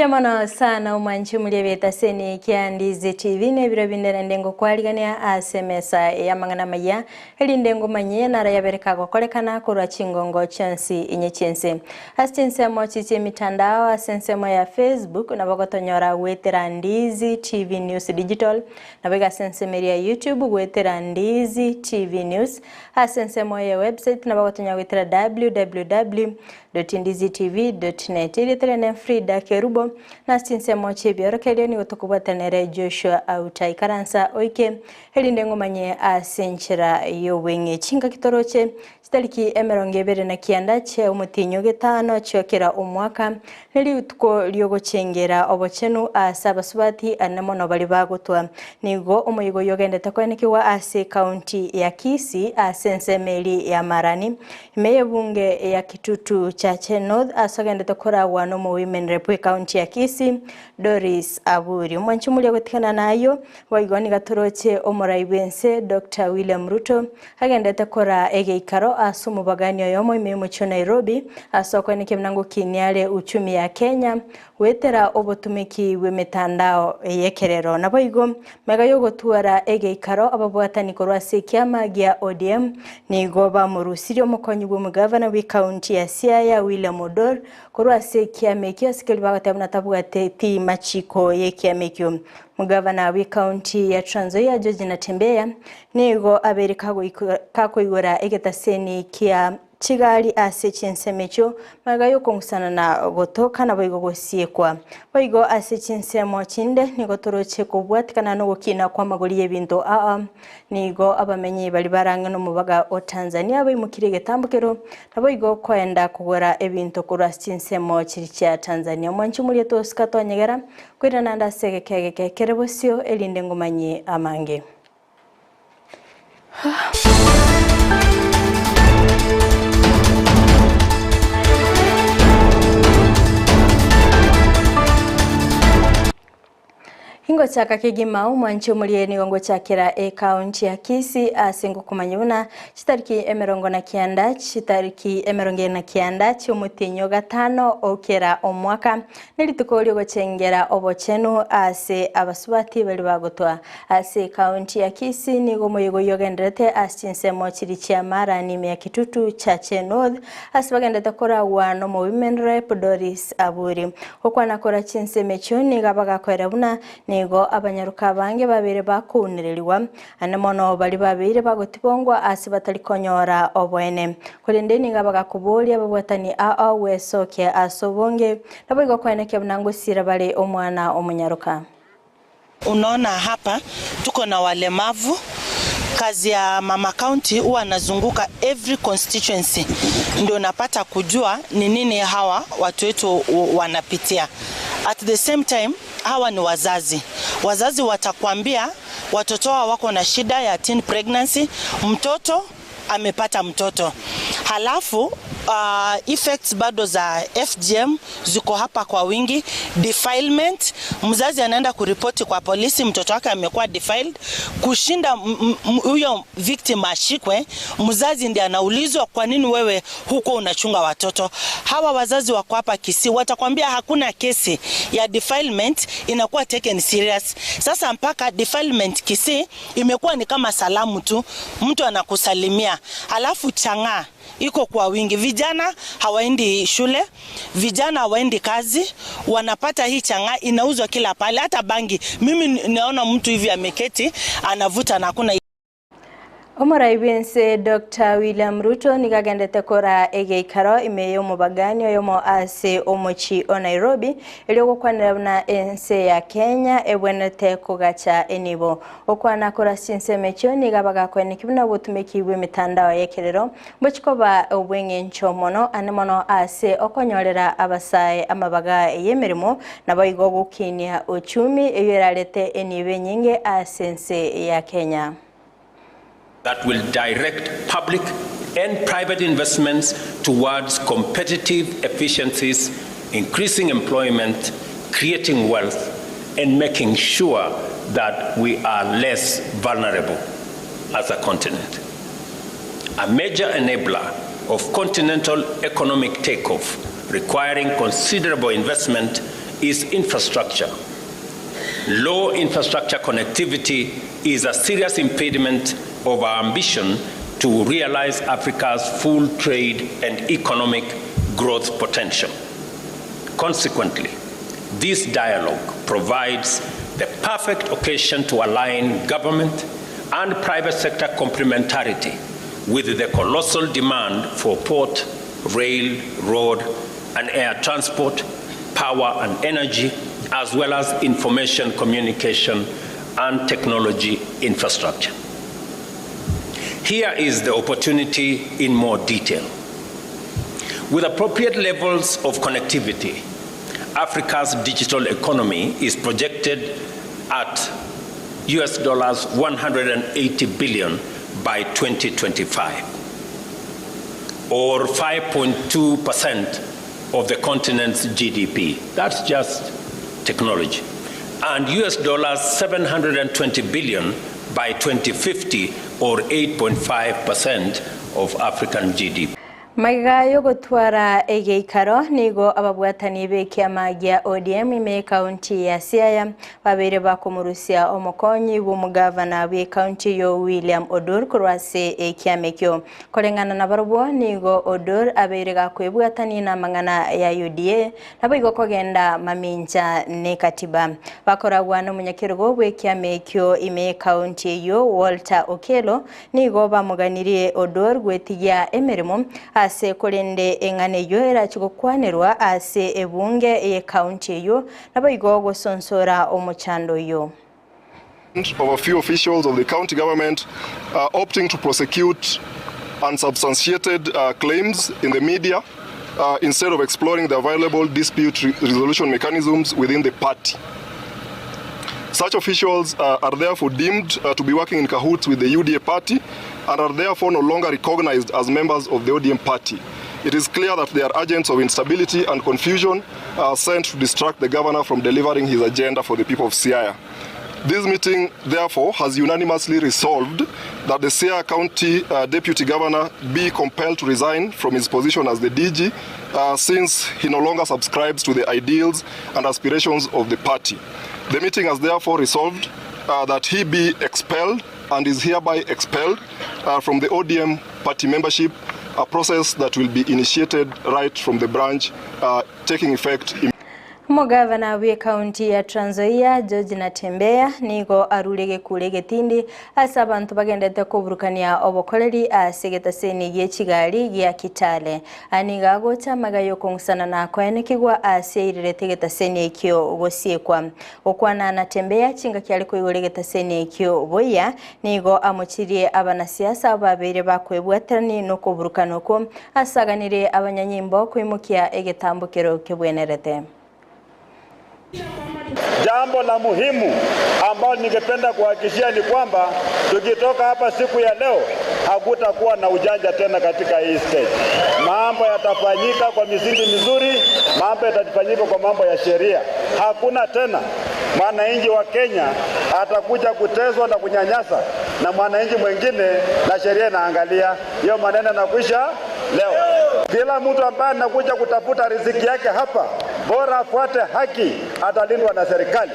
Mbuya mono sana omwanchi omuria b'etaseni kia Ndizi TV na ebiro binde naende ngokwarigania ase emesa y'amang'ana amaya erinde ngomanyie naro yabere kagokorekana korwa chingongo chionsi inye chi'ense. Ase chinsemo chi chi'emitandao ase ensemo ya Facebook nabo gotonyora goetera Ndizi TV News Digital nabo iga ase ensemo eria ya YouTube goetera Ndizi TV News ase ensemo ye website nabo gotonyora goetera www. Dotindizitv.net. Erieta riane Frida Kerubo, na ase chinsemo chi'ebiorokererio nigo tokobwatanere Joshua Auta. Ikaransa oike, erinde ng'omanye ase enchera y'obweng'e. Chingaki toroche chitariki 29 chia omotienyi o getano chia kera omwaka, nerituko riogochengera obochenu ase abasubati ane mono baria bagotwa. Nigo omoyega oyio ogendete koenekigwa ase ekaunti ya Kisii ase ensemo eria ya Marani. Ime y'ebunge ya Kitutu Chache North ase ogendete koragwa n'omowomen rep bw'ecounty ya Kisii, Doris Aburi. Omwanchi omoria gotigana nayio, boigo nigo toroche omorai bw'ense Doctor William Ruto agendete koraa egeikaro ase omobagani oyomo ime y'omochie o Nairobi ase okoenekia buna ngokinia are uchumi ya Kenya Goetera obotumeki bw'emetandao y'ekerero. Naboigo, magega y'ogotwara egeikaro ababwatani korwa ase ekiama gia ODM nigo bamorusirie omokonyi bw'omogavana bw'ecounty ya Siaya William Odor korwa ase ekiama ekio ase keria bagoteba buna tabwateti machiko y'ekiama ekio. Omogavana bw'ecounty ya Trans Nzoia George Natembeya nigo abeire kakoigora egetaseni kia Chigari ase chinsemo echio magega y'okong'usana na gotoka naboigo gosiekwa. Boigo ase chinsemo chinde nigo toroche kobwatikana nogokina kw'amagori y'ebinto aa. Nigo abamenyi baria bare ang'e nomobaga o Tanzania baimokirie egetambokero naboigo koenda kogora ebinto korwa ase chinsemo chiria chia Tanzania. Omwanchi omoria tosika tonyegera koirana ande ase egeka egeke kere bosio erinde ngomanyie amange. Ingochaka kegima omwanchi omorie nigo ngochakera ekaunti ya Kisii ase ngokomanya buna chitariki 49 chitariki 49 chiomotienyi o gatano o kera omwaka nerituko riogochengera obochenu ase abasubati baria bagotwa Ase ekaunti ya Kisii nigo omoyega oyio ogenderete ase chinsemo chiria chia Marani ime ya Kitutu Chache North ase bagenderete koragwa nomo Women Rep Doris Aburi. Gokwana korwa chinsemo echio nigo abagakoera buna nigo abanyaroka abange babeire bakounererigwa ande mono baria babeire bagotibongwa ase batari konyora oboene. Korende nigo abagakoboria ababwatani ao gwesokia ase obonge naboigo koenekia buna ngosira bare omwana omonyaroka. Unaona hapa tuko na walemavu, kazi ya mama county huwa anazunguka every constituency ndio napata kujua ni nini hawa watu wetu wanapitia. At the same time hawa ni wazazi, wazazi watakwambia watoto wao wako na shida ya teen pregnancy, mtoto amepata mtoto halafu uh, effects bado za FGM ziko hapa kwa wingi. Defilement, mzazi anaenda kuripoti kwa polisi mtoto wake amekuwa defiled, kushinda huyo victim ashikwe, mzazi ndiye anaulizwa kwa nini wewe huko unachunga watoto hawa. Wazazi wako hapa Kisii watakwambia hakuna kesi ya defilement inakuwa taken serious. Sasa mpaka defilement Kisii imekuwa ni kama salamu tu, mtu anakusalimia, alafu chang'aa iko kwa wingi. Vijana hawaendi shule, vijana hawaendi kazi, wanapata hii chang'aa inauzwa kila pale, hata bangi. Mimi naona mtu hivi ameketi anavuta na hakuna Omorai bw'ense Doctor William Ruto nigo agendete koraa egeikaro ime y'omobagani oyomo ase omochie o Nairobi erio gokwanera buna ense ya Kenya ebwenerete kogacha enibo. Gokwana korwa ase chinsemo echio nigo abagakoeneki buna obotumeki bw'emetandao y'ekerero mbochi koba obw'eng'encho mono ande mono ase okonyorera abasae amabaga y'emeremo naboigo gokinia uchumi eyio erarete enibo enyinge ase ense ya Kenya. That will direct public and private investments towards competitive efficiencies, increasing employment, creating wealth, and making sure that we are less vulnerable as a continent. A major enabler of continental economic takeoff, requiring considerable investment is infrastructure. Low infrastructure connectivity is a serious impediment of our ambition to realize Africa's full trade and economic growth potential. Consequently, this dialogue provides the perfect occasion to align government and private sector complementarity with the colossal demand for port, rail, road, and air transport, power and energy, as well as information communication and technology infrastructure. Here is the opportunity in more detail. With appropriate levels of connectivity, Africa's digital economy is projected at US dollars 180 billion by 2025, or 5.2% of the continent's GDP. That's just technology. And US dollars 720 billion by 2050, or 8.5% of African GDP. Maiga yogotwara egeikaro nigo ababwatani b'ekiama gia ODM ime ekaunti ya Siaya babere bakomorusia omokonyi bw'omogavana bw'ekaunti yo William Odur korwa ase ekiama ekio. Koreng'ana na barobwo nigo Odur abeire gakwebwatani na amang'ana ya UDA nabo igo kogenda mamincha ne katiba. Bakoragwa n'omonyakerogo bw'ekiama ekio ime ekaunti eyo Walter Okello nigo bamoganirie Odur gwetigia emeremo ase korende eng'ana eyo erachi gokwanerwa ase ebunge y'ekaunti eyo nabo igo gosonsora omochando oyo. Of a few officials of the county government opting to prosecute unsubstantiated claims in the media instead of exploring the available dispute resolution mechanisms within the party. Such officials are therefore deemed to be working in cahoots with the UDA party and are therefore no longer recognized as members of the ODM party. It is clear that they are agents of instability and confusion sent to distract the governor from delivering his agenda for the people of Siaya. This meeting, therefore, has unanimously resolved that the Siaya County Deputy Governor be compelled to resign from his position as the DG since he no longer subscribes to the ideals and aspirations of the party. The meeting has therefore resolved that he be expelled and is hereby expelled from the ODM party membership, a process that will be initiated right from the branch, taking effect. Omogavana bw'ekaunti ya Trans Nzoia George Natembeya nigo arure gekure getindi ase abanto bagendete koburukania obokoreri ase getaseni gie chigari gia Kitale. Aniga agocha amaga yokong'usana na koenekigwa ase airerete getaseni ekio gosiekwa. Gokwana Natembeya chingaki are koigora egetaseni ekio boya nigo amochirie abanasiasa babeire bakwebwaterani nokoburukana okwo asaganire abanyanyimbo koimokia egetambokero kebwenerete. Jambo la muhimu ambalo ningependa kuhakikishia ni kwamba tukitoka hapa siku ya leo hakutakuwa na ujanja tena katika hii state. Mambo yatafanyika kwa misingi mizuri, mambo yatafanyika kwa mambo ya sheria. Hakuna tena mwananchi wa Kenya atakuja kuteswa na kunyanyasa na mwananchi mwingine, na sheria inaangalia hiyo maneno yanakwisha leo. Kila mtu ambaye anakuja kutafuta riziki yake hapa, bora afuate haki, atalindwa na serikali.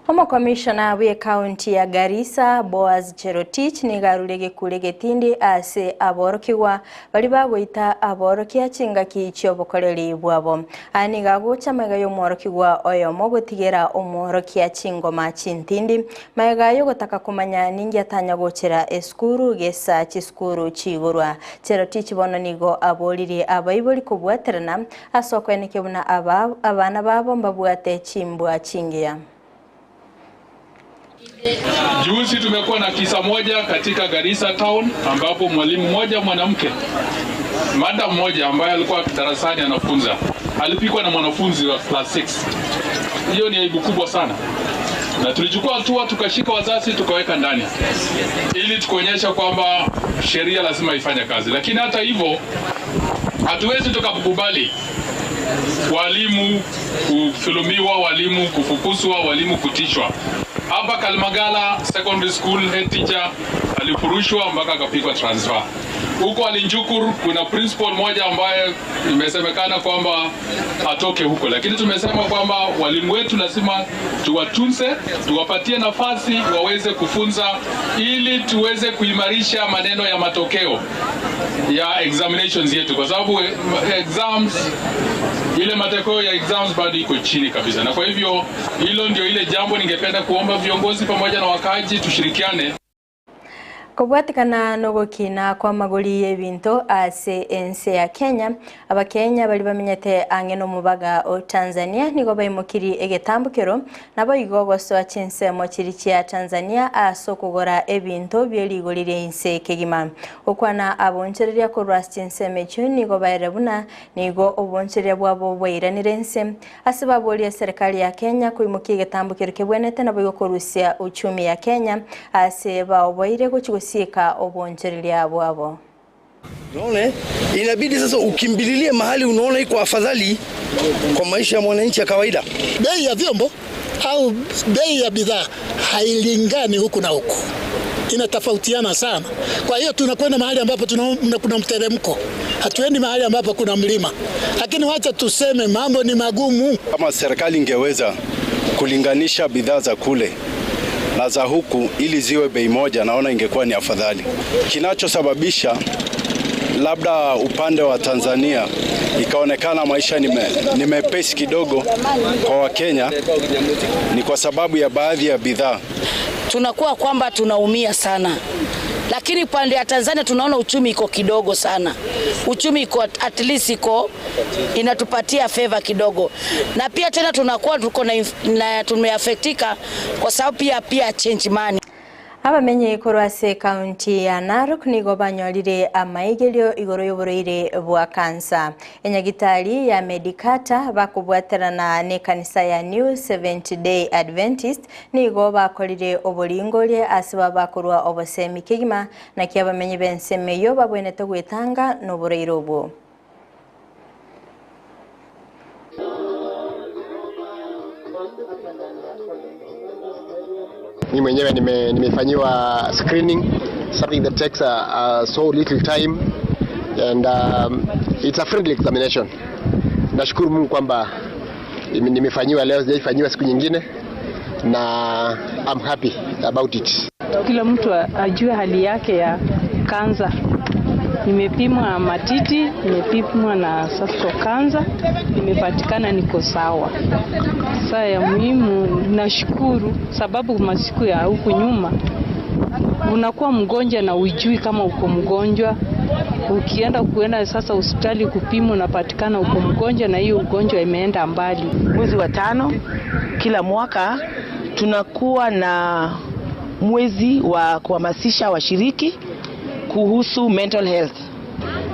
Omokomishona bw'ekaunti ya Garissa Boaz Cherotich nigo arure gekure getindi ase aborokigwa bari bagoita aborokia chingaki chiobokoreri bwabo. Aya nigo agocha maiga y'omworokigwa oyomo gotigera omworokia chingoma chintindi maiga yogotaka komanya ningi atanya gochera esukuru gesa chisukuru chigorwa. Cherotich bono nigo aboririe abaibori kobwaterana ase okoeneke buna abana babo mbabwate chimbwa chingiya. Juzi tumekuwa na kisa moja katika Garissa town ambapo mwalimu mmoja mwanamke, madam mmoja ambaye alikuwa darasani anafunza, alipikwa na mwanafunzi wa class 6. Hiyo ni aibu kubwa sana. Na tulichukua hatua tukashika wazazi tukaweka ndani ili tukuonyesha kwamba sheria lazima ifanye kazi. Lakini hata hivyo hatuwezi tukakubali walimu kudhulumiwa, walimu kufukuzwa, walimu kutishwa. Hapa Kalmagala Secondary School head teacher alifurushwa mpaka akapigwa transfer. Huko Alinjukur kuna principal moja ambaye imesemekana kwamba atoke huko, lakini tumesema kwamba walimu wetu lazima tuwatunze, tuwapatie nafasi waweze kufunza ili tuweze kuimarisha maneno ya matokeo ya examinations yetu, kwa sababu exams ile matokeo ya exams bado iko chini kabisa, na kwa hivyo hilo ndio ile jambo ningependa kuomba viongozi pamoja na wakaaji tushirikiane. Kobwatikana nogokina kwa magori y'ebinto ase ense ya Kenya, abakenya bari bamenyete ang'e n'omubaga o Tanzania nigo baimokiri egetambukero nabo igo gosoa chinsemo chiri chia Tanzania ase okogora ebinto bierigori ria ense kegima. Okwana abonchereria korwa ase chinsemo echio nigo baere buna nigo obonchereria bwabo bwairanire ense ase baboria serikali ya Kenya koimokia egetambukero kebwenete nabo igo korusia uchumi ya Kenya ase baoboire gochi gosieka obonchereria bwabo. Unaona, inabidi sasa ukimbililie mahali unaona iko afadhali kwa maisha ya mwananchi ya kawaida. Bei ya vyombo au bei ya bidhaa hailingani huku na huku, inatofautiana sana. Kwa hiyo tunakwenda mahali ambapo tunaona kuna mteremko, hatuendi mahali ambapo kuna mlima. Lakini wacha tuseme mambo ni magumu. Kama serikali ingeweza kulinganisha bidhaa za kule na za huku ili ziwe bei moja, naona ingekuwa ni afadhali. Kinachosababisha labda upande wa Tanzania ikaonekana maisha ni mepesi kidogo kwa Wakenya ni kwa sababu ya baadhi ya bidhaa. Tunakuwa kwamba tunaumia sana, lakini pande ya Tanzania tunaona uchumi iko kidogo sana, uchumi iko at least iko inatupatia favor kidogo, na pia tena tunakuwa tuko na tumeafektika kwa sababu pia change money. Abamenye korwa ase kaunti ya Narok nigo banyorire amaigerio igoro y'oborwaire bwa kansa. Enyagitari ya Medikata bakobwaterana ne kanisa ya New Seventh Day Adventist nigo bakorire oboringoria ase babakorwa obosemi kegima naki abamenyi b'ensemo eyo babwenete gwetanga n'oborwaire obwo. Mimi mwenyewe nimefanyiwa screening, something that takes so little time and it's a friendly examination. Nashukuru Mungu kwamba nimefanyiwa leo, sijaifanyiwa siku nyingine na I'm happy about it. Kila mtu ajue hali yake ya kansa. Nimepimwa matiti, nimepimwa na cervical cancer, nimepatikana niko sawa. Saa ya muhimu nashukuru, sababu masiku ya huku nyuma unakuwa mgonjwa na ujui kama uko mgonjwa. Ukienda kuenda sasa hospitali kupima unapatikana uko mgonjwa na hiyo ugonjwa imeenda mbali. Mwezi wa 5 kila mwaka tunakuwa na mwezi wa kuhamasisha washiriki kuhusu mental health,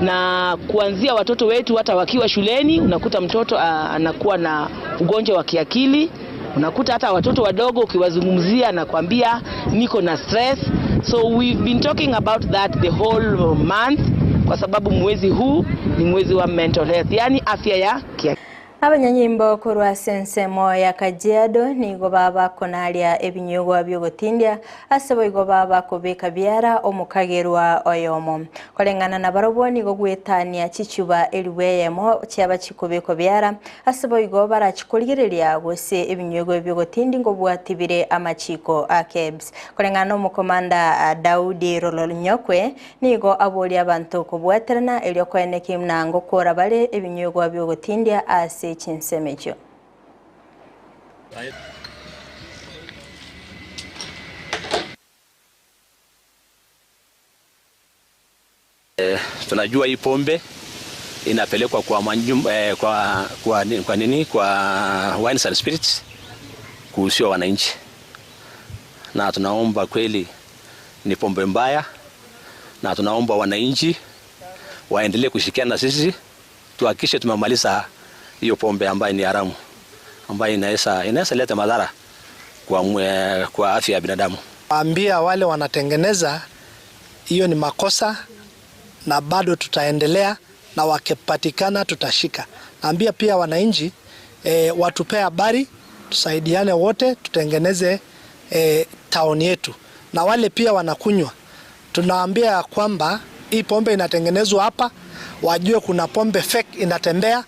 na kuanzia watoto wetu hata wakiwa shuleni, unakuta mtoto anakuwa na ugonjwa wa kiakili. Unakuta hata watoto wadogo ukiwazungumzia anakuambia niko na stress. So we've been talking about that the whole month, kwa sababu mwezi huu ni mwezi wa mental health, yani afya ya kiakili. Abanyanyimbo korwa sensemo ya Kajiado nigo babakonaria ebinyugwa byogotindia ase boigo babakobeka biara omukagerwa oyomo koreng'ana na barobwo nigo gwetania chichuba eriweyemo chiaba chikobekwa biara ase boigo barachikorigereria gose ebinyugwa byogotindi ngobwatibire amachiko a KEBS koreng'ana na omokomanda Daudi Rololnyokwe nigo aboria abanto kobwaterana erio koeneki mnango kora bare ebinyugwa byogotindia ase chinsemecho. Tunajua hii pombe inapelekwa kwa kwa nini kwa wines and spirits kuhusiwa wananchi, na tunaomba kweli ni pombe mbaya, na tunaomba wananchi waendelee kushirikiana na sisi tuhakikishe tumemaliza hiyo pombe ambayo ni haramu, ambayo inaweza leta madhara kwa afya ya binadamu. Ambia wale wanatengeneza hiyo ni makosa, na bado tutaendelea, na wakipatikana tutashika. Naambia pia wananchi watupe habari, tusaidiane wote tutengeneze town yetu. Na wale pia wanakunywa, tunaambia kwamba Hii pombe inatengenezwa hapa, wajue kuna pombe fake inatembea,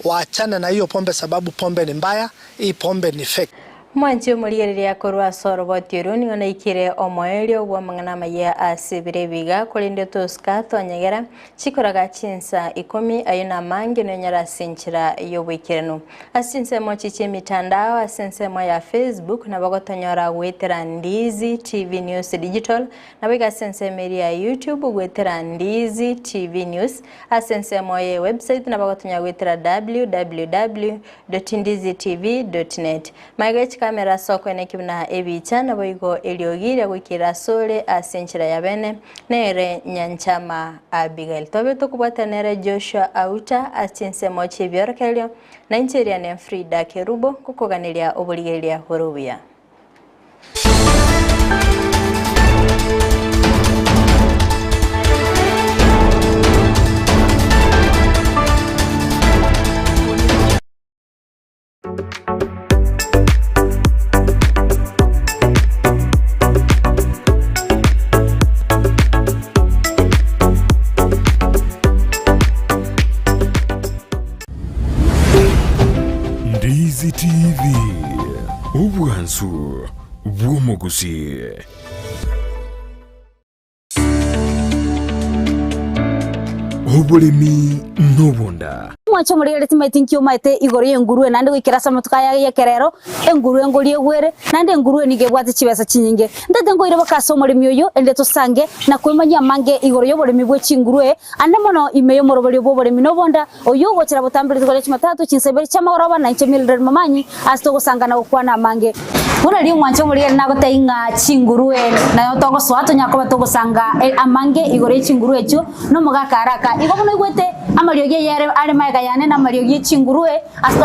waachane na hiyo pombe sababu pombe ni mbaya, hii pombe ni fake. Mwanchi omorigereria korwa ase oroboti oru nigo naikire omoerio bwa amang'ana amaya ase ebiro ebiga korende tosika twanyegera chikoraga chinsa ikomi ayo na amange nonyora ase enchera ya oboikeranu. Ase chinsemo chi chia emitandao ase ensemo ya Facebook nabo gotonyora goetera Ndizi TV News Digital nabo iga ase ensemo eria ya YouTube goetera Ndizi TV News ase ensemo ye website nabo gotonyora goetera www www.ndizitv.net. Magega ye chikamera ase okoeneki buna ebicha, naboigo eriogi ria goikera asore ase enchera ya bene, nere Nyanchama Abigail. Tobe tokobwatana nere Joshua Auta ase chinsemo chi'ebiorokererio, na inche eriane Frida Kerubo, ngokoganeria oborigereria bore obuya. Ndizi TV, obwansu bw'omogusii. Oboremi nobonda. Mwanche omorigereria timaeti nki omaete igoro y'engurue naende goikera ase amatuko aya y'ekerero, engurue ngoriegwa ere, naende engurue nigo ebwate chibesa chinyinge. Ntete nkoire boka ase omoremi oyio, erinde tosange na kwemanyia amange igoro y'oboremi bwe chingurue, ande mono ime y'omoroberio bw'oboremi nobonda, oyio ogochera botambe rituko ria Jumatatu chinsa ibere chi'amagoroba, na inche Mildred Momanyi, ase togosanga na gokwana amange. Buna riria omwanche omorigereria nagotebia ng'a chingurue nayo togosoa tonyare koba togosanga amange igoro ye chingurue echio, na omogaka araka. Igo buna oigwete amariogi ayare are magega yane na amariogi ye chingurue, ase.